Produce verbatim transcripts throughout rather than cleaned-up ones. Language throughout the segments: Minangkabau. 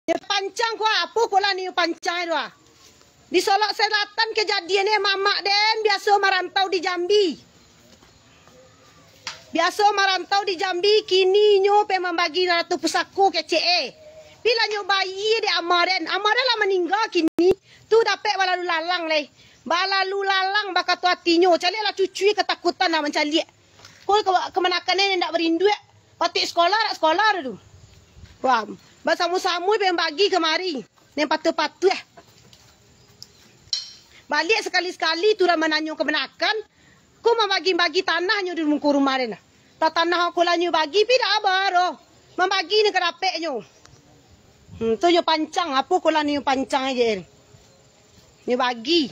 Nyo pancang ko, apo ko lah nyo pancang tu ah. Di Solok Selatan kajadian ni, mamak den biaso marantau di Jambi. Biaso marantau di Jambi, kini nyo pai mambagi nan ratu pusako kecek e. Pi lah nyo bayia dek ama den. Ama den lah maningga kini. Tu dapek balalu lalang lai. Balalu lalang bakato atinyo. Caliak lah cucui katakutan lah mancaliak. Ko ka-, kamanakan e ndak barinduak. Patik sikola, dak sikola dah tu. Wah, basamo-samo pai bagi kamari. Nan patuah-patuah. Baliak sakali-sakali tu urang mananyo kamanakan, ko mambagi-bagi tanah nyo di muko rumah den. Tah tanah ko lah nyo bagi, pi dak aba doh. Mambagi ni ka dapeknyo. Hmm, tu nyo pancang, apo ko lah nyo pancang aja. Nyo bagi.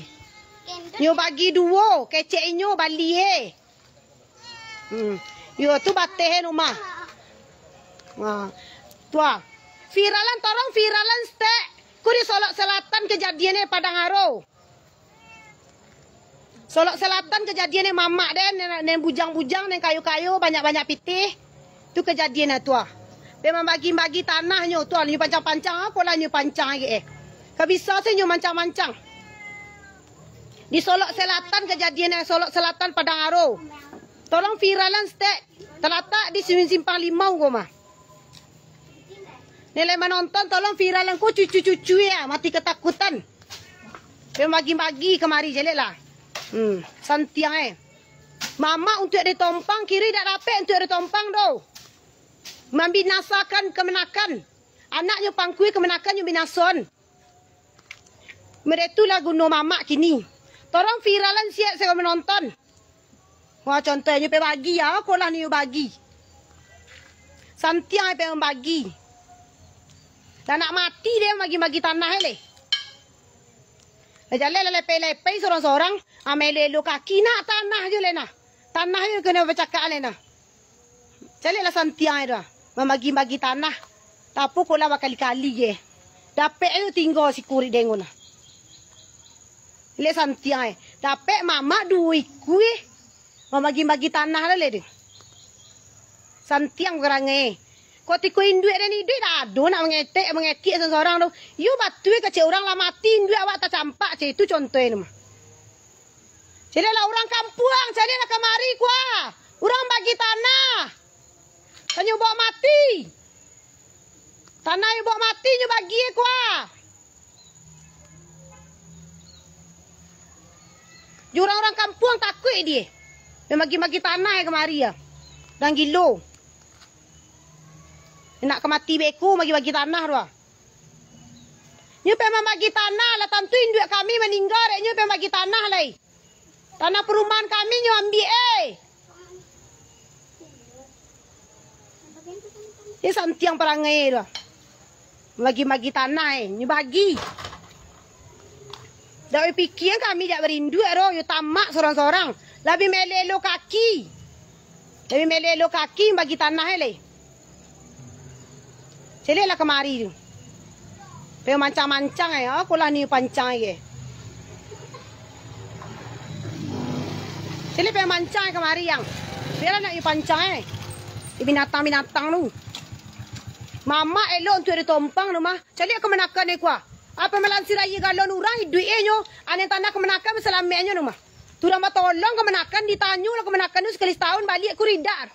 Nyo bagi duo, kecek inyo bali e. Hmm. Yo, tu bateh e rumah. Ha. Tu ah. Viralan, tolong viralan stek. Ko di Solok Selatan kajadian e Padang Aro. Solok Selatan kajadian e mamak den, nan, nan bujang-bujang, nan kayo-kayo, banyak-banyak pitih. Tu kajadian e tu ah. Pai mambagi-bagi tanah nyo tu ah, nyo pancang-pancang, apo lah nyo pancang aja e. Ka bisa se nyo mancang-mancang. Di Solok Selatan kajadian e, Solok Selatan Padang Aro. Tolong viralan stek. Talatak di sim-, simpang limau ko mah. Nan lai manonton, tolong viralan ko cucu-cucu ya, mati katakutan. Pai bagi-bagi kamari, caliak lah. Hmm, santiang e. Mamak untuak ditompang, kiro dak dapek untuak ditompang doh. Mambinasakan kamanakan. Anaknyo pangkui kamanakan nyo binasoan. Mode tu lah guno mamak kini. Tolong viralan siap se manonton. Wah, contohnyo pai bagi, apo lah nyo bagi. Santiang pai mambagi. Lah nak mati den bagi-bagi tanah e lai. Lah jaleh lah lepeh-lepeh sorang-sorang, ah, maelo-elo kaki nak tanah jo lai nah. Tanah jo kena bacakak lai nah. Caliak lah santiang e tu ah. Mambagi-bagi tanah. Tapi ko lah bakali-kali je. Dapek ayo tingga si kurik dengon nah. Lek santiang e. Dapek mamak duo ikua e. Mambagi-bagi tanah lah lek tu. Santiang parangai e. Kok tiko induak den iduik dak ado nak mangetek, mangekek sorang-sorang tu. Yo batua kecek urang lah mati induak awak tacampak ceh. Itu contoh e tu mah. Caliak lah urang kampuang, caliak lah kamari kua. Urang bagi tanah. Tanyo bawa mati. Tanah nyo bawa mati nyo bagi e kua. Jo urang-urang kampuang takuik die. Mambagi-bagi tanah e kamari ah. Urang gilo. Nak ka mati beko bagi-bagi tanah tu ah. Nyo pai mambagi tanah, lah tantu induak kami maningga dek nyo pai mambagi tanah lai. Tanah parumahan kami nyo ambiak e. Nyo santiang parangai tu. Mambagi-bagi tanah e, nyo bagi. Dak bapikia kami dak barinduak doh, yo tamak sorang-sorang. Labiah maelo-elo kaki. Labiah maelo-elo kaki bagi tanah e lai. Caliak lah kamari tu. Pai mancang-mancang e, apo lah nyo pancang e. Caliak pai mancang e kamari yang. Bialah nak nyo pancang e. Di binatang-binatang tu. Mamak elok untuak ditompang tu mah. Caliak kamanakan e kua. Apo malansir aia galon urang iduik e nyo. Aneh tanah kamanakan basalamek nyo tu mah. Tu urang batolong kamanakan, ditanyo lah kamanakan tu sakali satahun baliak ko idak.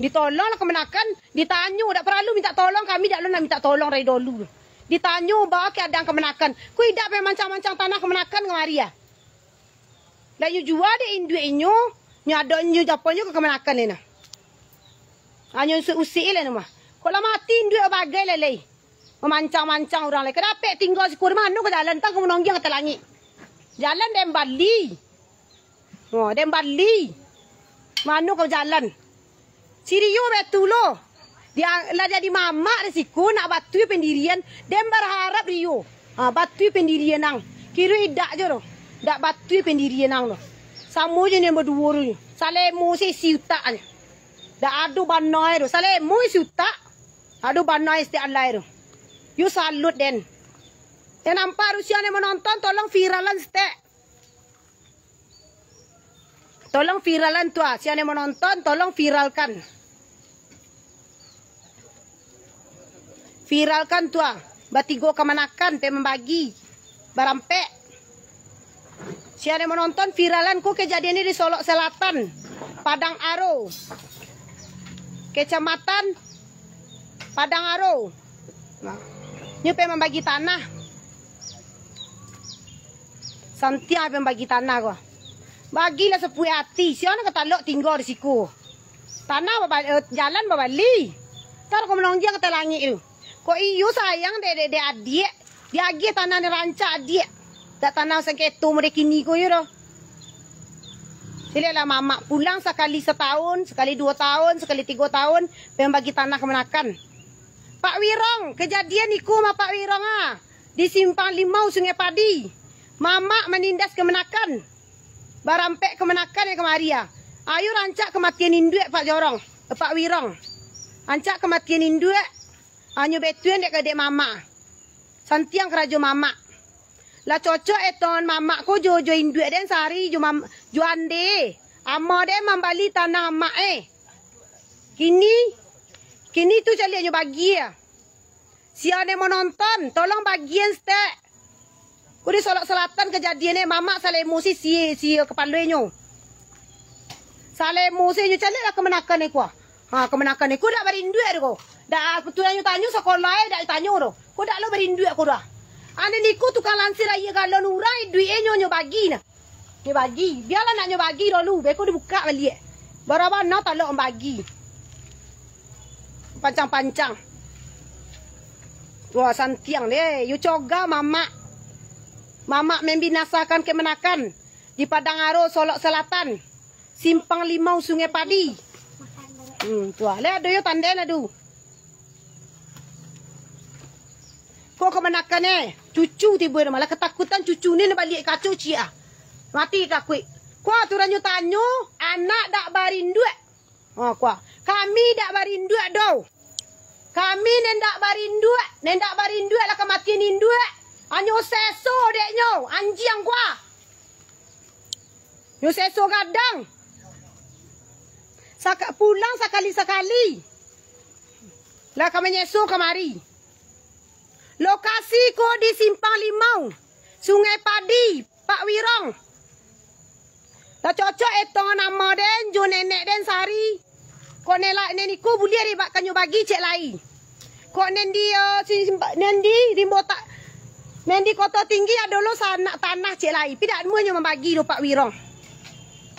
Ditolong lah kamanakan, ditanyo, dak paralu mintak tolong, kami dak lo nak mintak tolong dari dolu. Ditanyo, baa keadaan kamanakan. Ko idak pai mancang-mancang tanah kamanakan kamari ah. Lah nyo jua dek induak inyo, nyo adok nyo japo nyo ka kamanakan lai nah. Anyo usik-usik lai nah mah. Kok lah mati induak bagai lai lai. Mamancang-mancang urang lai. Ka dapek tingga siko di mano ka jalan, tang ka manonggiang ka langik. Jalan den bali. Oh, den bali. Mano ka jalan? Si Rio batua lo. Dia lah jadi mamak di siko nak batua pendirian. Den barharap Rio. Ha, batua pendirian ang. Kiro idak jo doh. Dak batua pendirian ang doh. Samo jo nan baduo tu. Salemo se isi utak nyo. Dak ado bana e doh. Salemo isi utak. Ado bana e stek alai tu. Yo salut den. Nan nampak Rusia ni manonton, tolong viralan stek. Tolong viralan tu ah. Siapa yang mau nonton, tolong viralkan. Viralkan tu ah. Batigo kamanakan, pai mambagi. Barampek. Sia nan manonton, viralan ko kajadian ni di Solok Selatan, Padang Aro. Kecamatan Padang Aro. Nah, nyo pai mambagi tanah. Santiang pai mambagi tanah ko. Bagilah sapuek ati, sia nan ka talok tingga di siko. Tanah baba-, eh, jalan babali. Tar ko manonjang ka langik tu. Kok iyo sayang dek, dek, dek adiak. Diagiah tanah ni rancak adiak. Dak tanah sangketo model kini ko yo doh. Caliaklah mamak pulang sakali satahun, sakali duo tahun, sakali tigo tahun, pai mambagi tanah kamanakan. Pak Wirong, kajadian iko mah Pak Wirong ah. Di Simpang Limau Sungai Padi. Mamak manindas kamanakan. Barampek kamanakan nan kamari ah. Ayo rancak kamatian induak Pak Jorong, eh, Pak Wirong. Rancak kamatian induak. Anyo betuan dek ka dek mamak. Santiang karajo mamak. Lah cocok etongan mamak ko jo, jo induak den sahari jo mam-, jo ande. Ama den mambali tanah amak eh. Kini, kini tu caliak nyo bagi ah. Sia nan manonton, tolong bagian stek. Ko di Solok Selatan kajadian eh, mamak salemo si, si, si kapalo inyo. Salemo si inyo caliaklah kamanakan iko. Ha, kamanakan iko dak barinduak doh ko. Dak, patuah inyo tanyo sakolah eh, dak ditanyo doh. Ko dak lo barinduak ko doh. Ane niko tukang lansir aia galon urang, duit inyo, nyo bagi nah. Nyo bagi. Bialah nak nyo bagi dulu, beko dibukak baliak. Bara bana talok mambagi. Pancang-pancang. Wah, santiang deh. Yo coga mamak. Mamak mambinasakan kamanakan di Padang Aro, Solok Selatan. Simpang Limau Sungai Padi. Hmm, tu ah. Lah ado yo tandai lah tu. Ko kamanakan eh, cucu tibo nyo malah katakutan cucu ni nyo baliak kaco ciek ah. Mati takuik. Ko aturan nyo tanyo, anak dak barinduak. Ha, ko. Kami dak barinduak doh. Kami nan dak barinduak, nan dak barinduak lah kamatian induak. Anyo seso dek nyo, anjiang ko. Nyo seso gadang. Saka-, pulang sakali-sakali. Lah ka manyeso kamari. Lokasi ko di Simpang Limau, Sungai Padi, Pak Wirong. Lah cocok etongan ama den jo nenek den sahari. Kok nela-, nen iko buliah dibak kanyo bagi cek lai. Kok nen di, eh, si-, nen di Rimbo Ta-, nen di Koto Tinggi ado lo sanak tanah cek lai. Pi dak namuah nyo mambagi do Pak Wirong.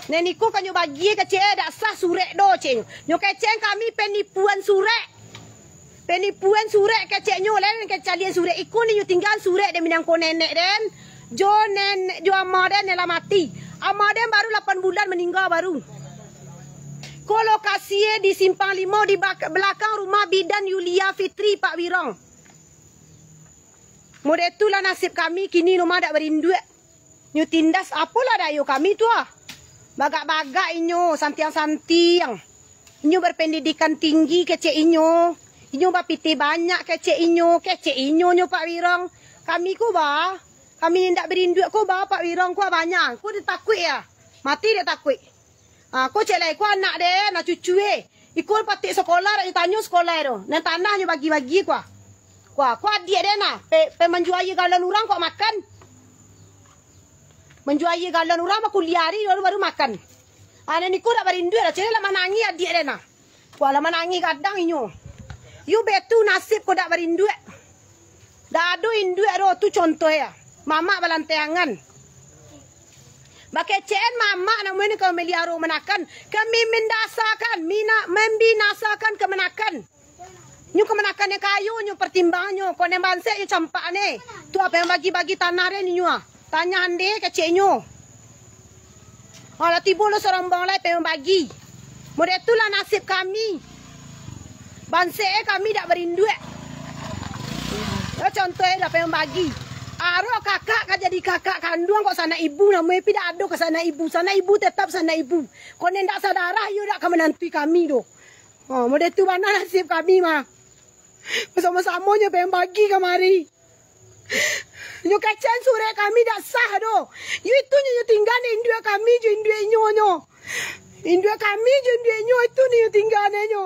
Nen iko kanyo bagi kecek dak sah surek do cek nyo. Nyo kecek kami penipuan surek. Penipuan surek kecek nyo, lain kecalian surek. Iko ni nyo tinggaan surek den minangko nenek den. Jo nen-, jo ama den nan lah mati. Ama den baru lapan bulan maningga baru. Ko lokasi e di Simpang Limau di bak-, balakang rumah bidan Yulia Fitri, Pak Wirong. Model tu lah nasib kami kini rumah dak barinduak. Nyo tindas, apolah dayo kami tu ah. Bagak-bagak inyo, santiang-santiang. Inyo berpendidikan tinggi kecek inyo. Inyo bapitih banyak kecek inyo, kecek inyo nyo Pak Wirong. Kami ko ba, kami indak barinduak ko ba Pak Wirong ko banyak. Ko ditakuik ya. Mati dek takuik. Ah, ko cek lai, ko anak den, anak cucu e. Iko patik sakolah, dak ditanyo sakolah e do. Nan tanah nyo bagi-bagi ko. Ko, ko adiak den nah, pe, pe manjua aia galon urang kok makan. Manjua aia galon urang bakuliah ari baru, baru makan. Ah, nan iko dak barinduak dah, cek lai lah manangih adiak den nah. Ko lah manangih gadang inyo. Yo betu nasib ko dak barinduak. Dak ado induak doh, tu contoh ya. Mamak balantai angan. Bakecekan mamak namuah ni ka mamaliaro manakan. Kami mendasakan, mina-, membinasakan kamanakan. Nyo kamanakan nan kayo nyo pertimbangannyo, kok nan bansek nyo campak ne. Tu apo nan bagi-bagi tanah den inyo ah. Tanya ande kecek inyo. Ha, lah tibo lo sarombongan lai pai mambagi. Model tu lah nasib kami. Bansek e kami dak barinduak. Yo, contoh e dak pai mambagi. Arok kakak ka jadi kakak kanduang kok sanak ibu namuah e, pi dak ado ka sanak ibu. Sanak ibu tetap sanak ibu. Kok nan dak sadarah, iyo dak ka manantui kami doh. Ha, model tu bana nasib kami mah. Basamo-samo nyo pai mambagi kamari. Nyo kecekan surek kami dak sah doh. Yo itu nyo, nyo tinggaan induak kami jo induak inyo nyo. Induak kami jo induak inyo itu nyo tinggaan nyo.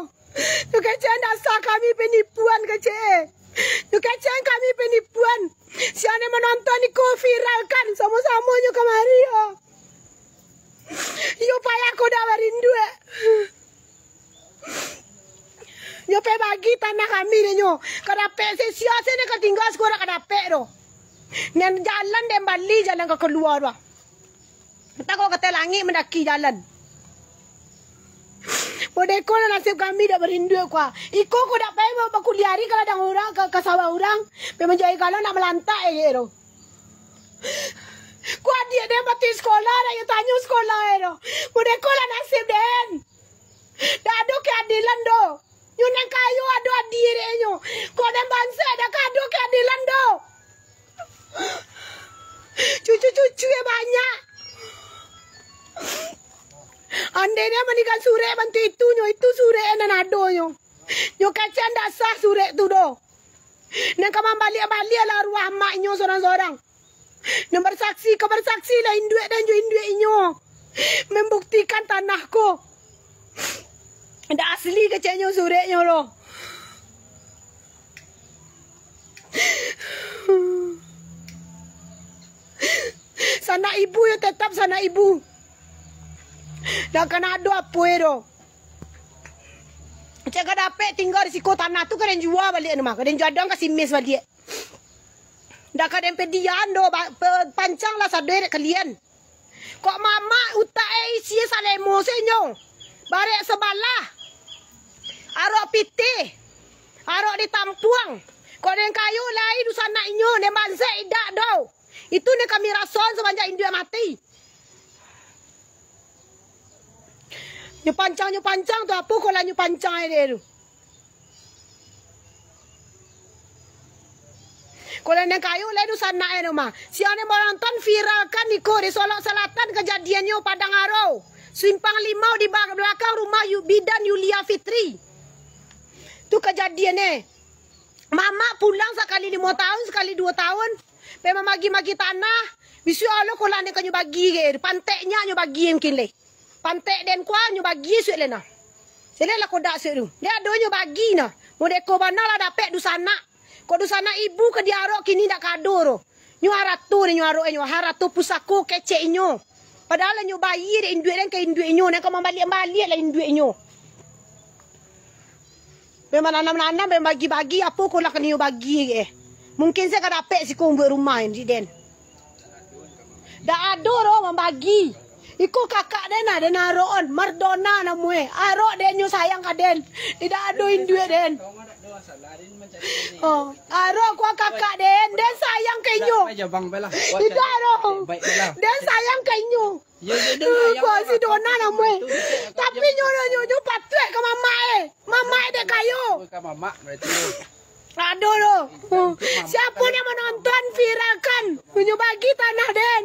Nyo kecekan dak sah kami penipuan kecek e. Nyo kecekan kami penipuan. Sia nan manonton iko viralkan samo-samonyo kamari, yo. Iyo payah ko dak barinduak. Nyo pai bagi tanah kami dek nyo. Ka dapek se, sia se nan ka tingga siko dak ka dapek doh. Nan jalan den bali, jalan ka kalua tu ah. Antah ko ka ateh langik mandaki jalan. Modeko lah nasib kami dak barinduak ko ah. Iko ko dak pai ba-, bakuliah ari ka ladang urang, ka, ka sawah urang. Pai manjai galang nak malantak e tu. Ko adiak den patuik sikolah, dak yo tanyo sikolah e tu. Modeko lah nasib den. Dak ado keadilan doh. Nyo nan kayo ado adiak dek nyo. Kok nan bansaik dak ka ado keadilan doh. Cucu-cucu e banyak. Andai nyo manikan surek bantuak itu nyo, itu surek nan ado nyo. Nyo kecekan dak sah surek tu doh. Nan ka mambaliak-baliak lah aruah amak inyo sorang-sorang. Nan basaksi, ka basaksi lah induak den jo induak inyo. Mambuktikan tanah ko. Ndak asli keceknyo sureknyo lo. Sanak ibu yo tetap sanak ibu. Ndak ka ado apo e doh. Cek ka dapek tingga di siko, tanah tu ka den jua baliak ni mah. Ka den jadang ka si Mes baliak. Ndak ka den padiaan doh, ba-, pe-, pancang lah sado dek kalian. Kok mamak utak e isi salemo se nyo. Barek sabalah. Arok pitih. Arok ditampuang. Kok den kayo lai dunsanak inyo, den bansaik indak doh. Itu nan kami rasoan samanjak induak mati. Nyo pancang, nyo pancang tu, apo ko lah nyo pancang e dek tu. Ko lah nan kayo lai dunsanak e tu mah. Sia nan manonton viralkan iko di Solok Selatan kajadiannyo Padang Aro. Simpang Limau di ba-, balakang rumah Yu-, bidan Yulia Fitri. Tu kajadian e. Mamak pulang sakali limo taun, sakali duo taun, pai mamagi-magi tanah, bisuak lo ko lah nan ka nyo bagi ge, pantek nyo nyo bagi mungkin leh. Pantek den ko nyo bagi suek leh nah. Seleh lah kodak suek tu. Dek ado nyo bagi nah. Modeko bana lah dapek dunsanak. Kok dunsanak ibu ka diarok kini ndak ka ado doh. Nyo harato dek nyo arok e nyo, harato pusako kecek inyo. Padahal lah nyo bayia dek induak den ka induak inyo, nan ka mambaliak-baliak lah induak inyo. Pai mananam-nanam, pai bagi-bagi, apo ko lah ka nyo bagi e. Mungkin se ka dapek siko buek rumah di den. Dak ado doh mambagi. Iko kakak den nah, den arok on, Mardona namo e. Arok den nyo sayang ka den. Indak ado induak den. Oh, arok ko kakak den, den sayang ka inyo. Indak doh. Den sayang ka inyo. Ko si Dona namo e. Tapi nyo, nyo, nyo patuik ka mamak e. Mamak e dek kayo. Ado doh. Siapo nan manonton, viralkan. Nyo bagi tanah den.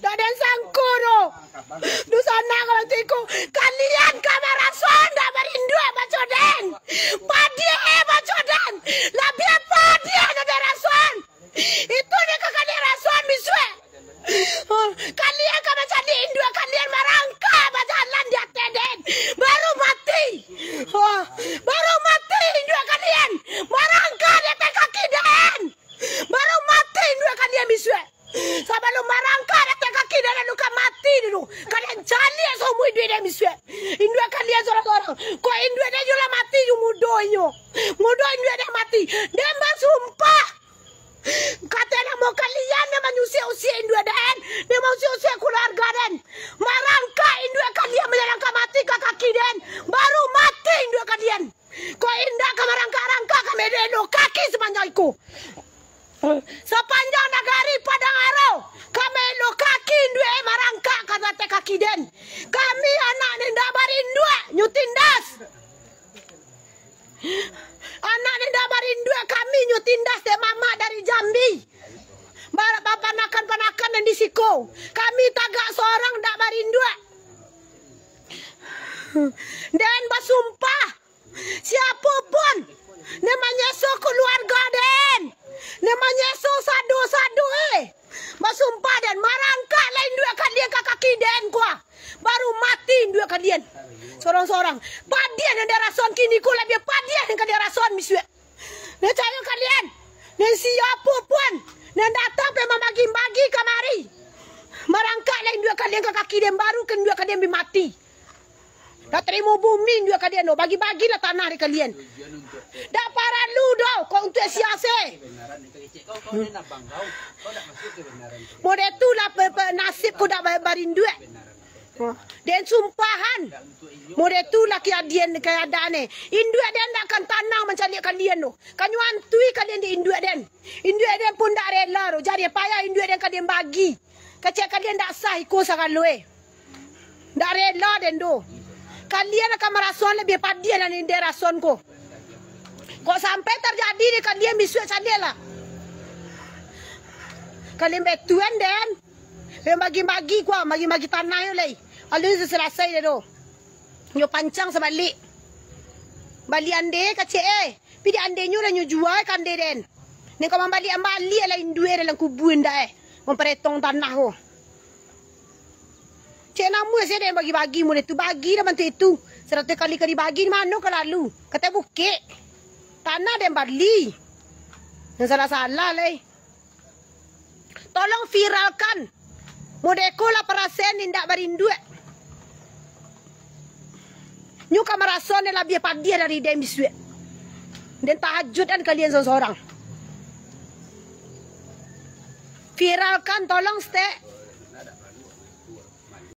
Dak den sangko doh. Dunsanak kalau tu iko. Kalian ka marasoan dak barinduak baco den. Padiah e baco den. Labiah padiah dak den rasoan. Itu nan ka kalian rasoan bisuak. Kalian ka mancaliak induak kalian marangkak bajalan di ateh den. Baru mati. Baru mati induak kalian. Marangkak di ateh kaki den. Baru mati induak kalian bisuak. Sabalun marangkak di ateh kaki den, lalu ka mati dulu. Kalian caliak saumua iduik den bisuak. Induak kalian sorang-sorang. Kok induak den jo lah mati jo mudo inyo. Mudo induak den mati. Den basumpah. Kato namo kalian nan manyusiak-usiak induak den, nan manyusiak-usiak kaluarga den. Marangkak induak kalian manjalan ka mati ka kaki den, baru mati induak kalian. Kok indak ka marangkak-rangkak, kami elok kaki sapanjang iko. Sapanjang nagari Padang Aro, kami elok kaki induak e marangkak ka ateh kaki den. Kami anak nan indak barinduak, nyo tindas. Anak nan indak barinduak kami nyo tindas dek mamak dari Jambi. Ba-, bapanakan-panakan nan di siko. Kami tagak sorang indak barinduak. Den basumpah, siapo pun nan manyeso kaluarga den, nan manyeso sado-sado e, Basumpah den, marangkaklah induak kalian ka kaki den ko. Baru mati induak kalian. Sorang-sorang. Padiah nan dirasoan kini ko labiah padiah nan ka dirasoan bisuak. Nan cayo kalian, nan siapo pun nan datang pai mambagi-bagi kamari, marangkaklah induak kalian ka kaki den, baru ka induak kalian bi mati. Dak tarimo bumi induak kalian doh, bagi-bagilah tanah di kalian. Dak paralu doh kok untuak sia se. Model tu lah pe-, pe-, nasib ko dak ba-, barinduak. Den sumpahan. Model tu lah keadaan, keadaan e. Induak den dak akan tanang mancaliak kalian doh. Ka nyo antui kalian dek induak den. Induak den pun dak rela doh. Jadi payah induak den ka den bagi. Kecek kalian dak sah iko sagalo e. Dak rela den doh. Kalian akan marasoan labiah padiah nan den rasoan ko. Kok sampai tarjadi di kalian bisuak caliaklah. Kalian betuan den. Yang bagi-bagi kuah, bagi-bagi tanah yo lai. Alun salasai den doh. Yo pancang sabalik. Baliak ande kecek e. Pi dek andenyo lah nyo jua ka ande den. Nen ka mambaliak-baliak lah induak e dalam kubua ndak e. Mamparetong tanah ko. Cek namuah se den bagi-bagi model tu, bagi dah bantuak itu. Saratuih kali ka dibagi, di mano ka lalu? Katai bukek. Tanah den bali. Nan salah-salah lai. Tolong viralkan. Model ko lah parasen indak barinduak. Nyo ka marasoan nan labiah padiah dari den bisuak. Den tahajudkan kalian sorang-sorang. Viralkan, tolong stek.